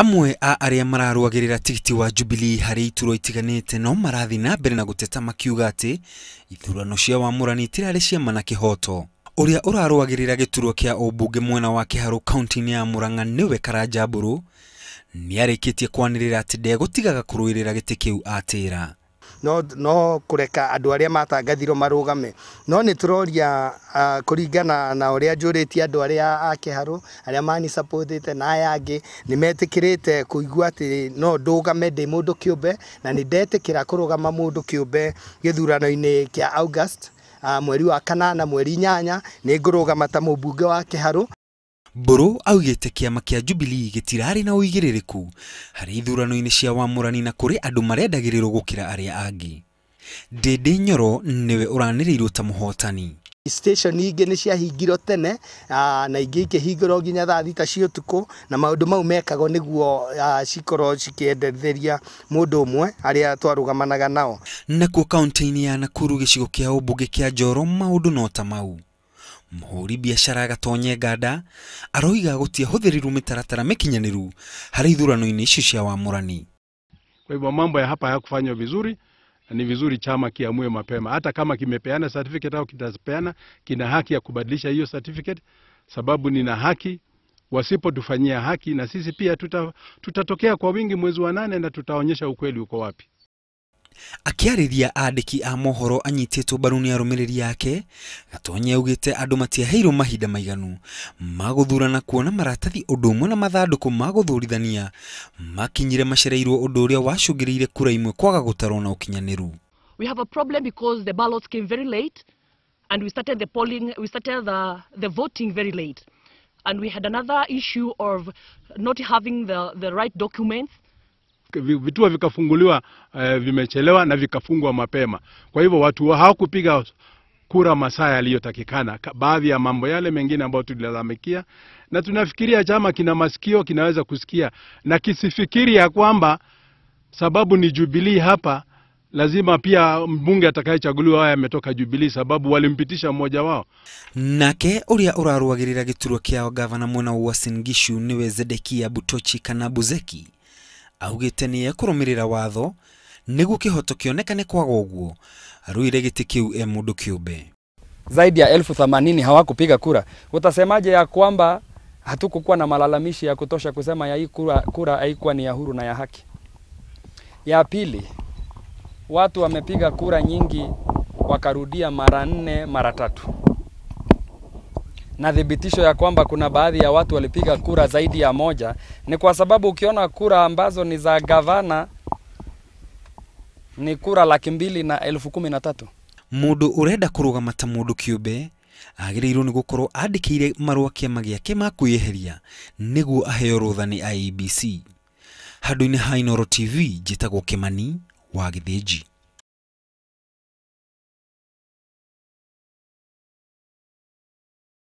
Amwe a arĩa mararũagĩrĩra tigiti wa Jubilee harĩ iturwa itiganĩte no marathiĩ na mbere na gũteta makiuga atĩ ithurano cia wamũrani itirarĩ cia ma na kĩhoto. Ũrĩa ũrarũagĩrĩra gĩturwa kĩa ũmbunge mwena wa Kĩharũ kaunti-inĩ ya Murang'a nĩwe Karanja Mbũrũ nĩarĩkĩtie kwanĩrĩra atĩ ndegũtigaga kũrũĩrĩra gĩtĩ kĩu atĩra. No kũreka andũ arĩa matangathirwo marũgame, no nĩ tũroria kũringana na ũrĩa njũrĩtie andũ arĩa a Kĩharũ arĩa manisupportĩte na aya angĩ nĩ metĩkĩrĩte kũigua atĩ no ndũgame ndĩ mũndũ kĩũmbe, na nĩ ndetĩkĩra kũrũgama mũndũ kĩũmbe gĩthurano-inĩ kĩa August mweri wa 8 mweri 8 nĩ ngũrũgama ta mũmbunge wa Kĩharũ. Mbũrũ augĩte kĩama kĩa Jubilee gĩtirarĩ na ũigĩrĩrĩku harĩ ithurano-inĩ cia wamũrani na kũrĩ andũ marendagĩrĩrwo gũkĩra arĩa angĩ. Ndĩndĩ Nyoro nĩwe ũranĩrĩirwo ta mũhotani. Station ingĩ nĩ ciahingirwo tene na ingĩ ikĩhingũrwo nginya thaa 6 cia ũtukũ, na maũndũ mau mekagwo nĩguo cikorwo cikĩendetheria mũndũ ũmwe arĩa twarũgamanaga nao. Nakuo kaunti-inĩ ya Nakuru gĩcigo kĩa ũmbunge kĩa Njoro maũndũ no ta mau. Mũhũri biacara Gatonye Nganda aroiga gũtiahũthĩrirwo mĩtaratara mĩkinyanĩru harĩ ithurano-inĩ icio cia wamũrani. Kwa hivyo mambo ya hapa hayakufanywa vizuri, na ni vizuri chama kiamue mapema. Hata kama kimepeana certificate au kitapeana, kina haki ya kubadilisha hiyo certificate, sababu nina haki. Wasipotufanyia haki, na sisi pia tutatokea kwa wingi mwezi wa 8 na tutaonyesha ukweli uko wapi. Akĩarĩria andĩki a mohoro anyitĩtwo mbaru nĩ arũmĩrĩri ake, Gatonye augĩte andũ matiaheirwo mahinda maiganu ma gũthurana kuona maratathi ũndũ ũmwe na mathandũkũ ma gũthurithania makinyire macereirwo, ũndũ ũrĩa wacũngĩrĩirie kura imwe kwaga gũtarwo na ũkinyanĩru. We have a problem because the ballots came very late and we started the polling, we started the voting very late. And we had another issue of not having the right documents. Vituo vikafunguliwa vimechelewa na vikafungwa mapema. Kwa hivyo watu hawakupiga kura masaa yaliyotakikana. Baadhi ya mambo yale mengine ambayo tulilalamikia, na tunafikiria chama kina masikio, kinaweza kusikia, na kisifikiri ya kwamba sababu ni Jubilee hapa lazima pia mbunge atakayechaguliwa awe ametoka Jubilee, sababu walimpitisha mmoja wao. Nake uria ũrarũagĩrĩra gĩturwa kĩa gavana mwena wa Uasin Gishu nĩwe Zedekia Butochi kana Buzeki augĩte nĩ ekũrũmĩrĩra watho nĩguo kĩhoto kĩonekane, kwaga ũguo arũire gĩtĩ kĩu e mũndũ kĩũmbe. Zaidi ya 80,000 hawakupiga kura. Utasemaje ya kwamba hatukukuwa na malalamishi ya kutosha kusema ya hii kura haikuwa ni ya huru na ya haki? Ya pili, watu wamepiga kura nyingi wakarudia mara 4 mara 3. Na thibitisho ya kwamba kuna baadhi ya watu walipiga kura zaidi ya moja ni kwa sababu ukiona kura ambazo ni za gavana ni kura 213,000. Mũndũ ũrenda kũrũgama ta mũndũ kĩũmbe agĩrĩirwo nĩ gũkorwo andĩkĩire marũa kĩama gĩake ma kwĩyeheria nĩguo aheo rũtha nĩ IEBC. Handũ-inĩ ha Inooro TV, njĩtagwo Kĩmani wa Gĩthĩnji.